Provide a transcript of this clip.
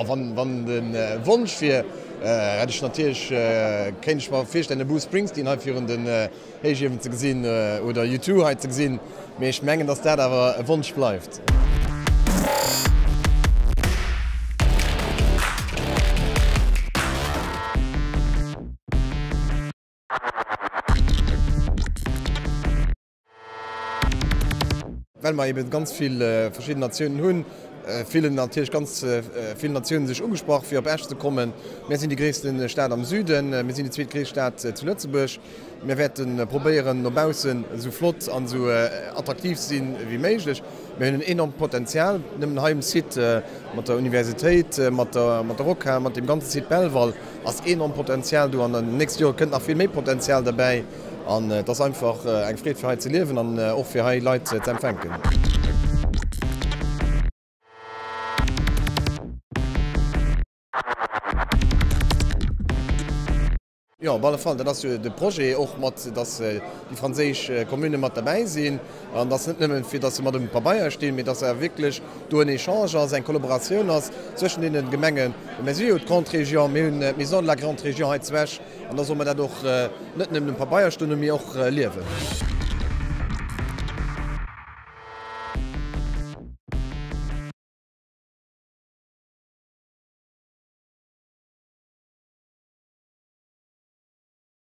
Wann de Wonsch wier, hätt ech natierlech, kéint ech mer virstellen, de Bruce Springsteen hei virun den Héichiewen ze gesinn oder U2 hei ze gesinn, mee ech mengen, dass dat awer e Wonsch bleift. Well mer eben ganz vill verschidden Natiounen hunn, fillen natierlech ganz vill Natiounen sech ugesprach, fir op Esch ze kommen. Mir sinn déi gréisste Stad am Süden, mir sinn déi zweetgréisst Stad zu Lëtzebuerg. Mir wäerte probéieren, no baussen esou flott an esou attraktiv ze sinn ewéi méiglech. Mir hunn en enormt Potenzial, nëmmen hei um Site mat der Universitéit, mat der Rockhal, mat deem ganze Site Belval ass enormt Potenzial do an an den nächste Jore kënnt nach vill méi Potenzial derbäi. An et ass einfach eng Freed fir hei ze liewen an och fir hei Leit ze empfänken. Jo, op alle Fall, dat ass jo de Projet och mat, datt déi franséisch Communë mat derbäi sinn. An datt net nëmmen, fir datt se mat um Pabeier stinn, mee datt awer wierklech do en Echange ass, eng Kollaboratioun ass zwëschen deene Gemengen. Mir si jo d'Grande Région, mir hunn d'Maison de la Grande Région hei zu Esch. An da soll mer dat och net nëmmen um Pabeier stoen hunn, mee och liewen.